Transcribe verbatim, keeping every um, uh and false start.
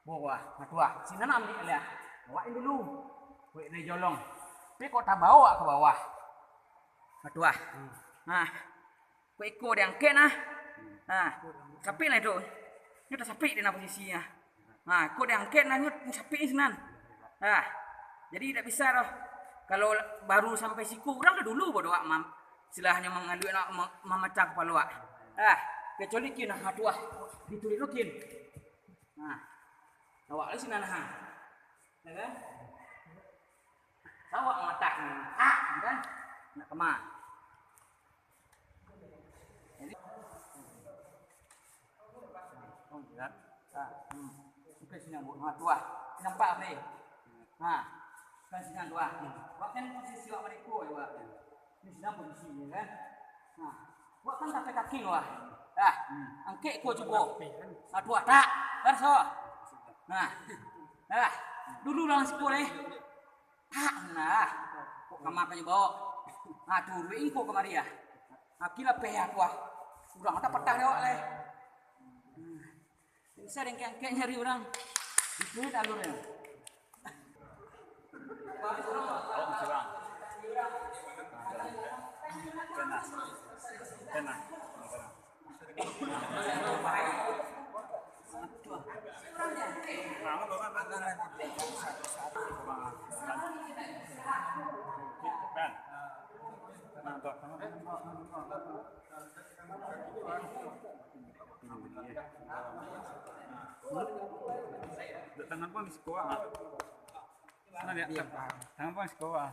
Wah, matuah. Sinan ambiak lah. Awak ni dulu. Kuek ni jolong. Tapi kok tabawak ka bawah. Matuah. Nah. Kuek iko diangkek nah. Nah. Sapik lah tu. Ni tasapik dia nah posisi nah. Nah, iko diangkek nah, ni sapik ni sinan. Nah. Jadi tak bisa doh. Kalau baru sampai siku, urang dah dulu bodoh awak mam-, istilahnya mangaluik nak ma-, mamacah kapalo awak. Ah, kecuali kin nah, matuah. Ditulik lu kin. Nah, awak lah sinan ha. Ya kan? Awak matah ni. Ah, kan? Nak kemah. Jadi, oh, jelas. Ah, hmm. Bukan sinan buat. Ha, tuah. Nampak apa ni? Ha. Kan sinan tuah. Buat kan posisi awak mereka ya, buat. Ni sinan posisi ya kan? Nah, buat kan sampai kaki wah. Ah, angkek ko cubo. Satu atak. Kan so. Nah. Ah, dulu lah masih boleh. Ah, nah. Kok kamar kan bawa. Ah, turuin ko kamari ya. Aki lah peh aku ah. Urang tak patah lewat leh. Bisa dengke-dengke nyari urang. Itu alurnya. Tangan pun di sekolah. Tangan pun di sekolah.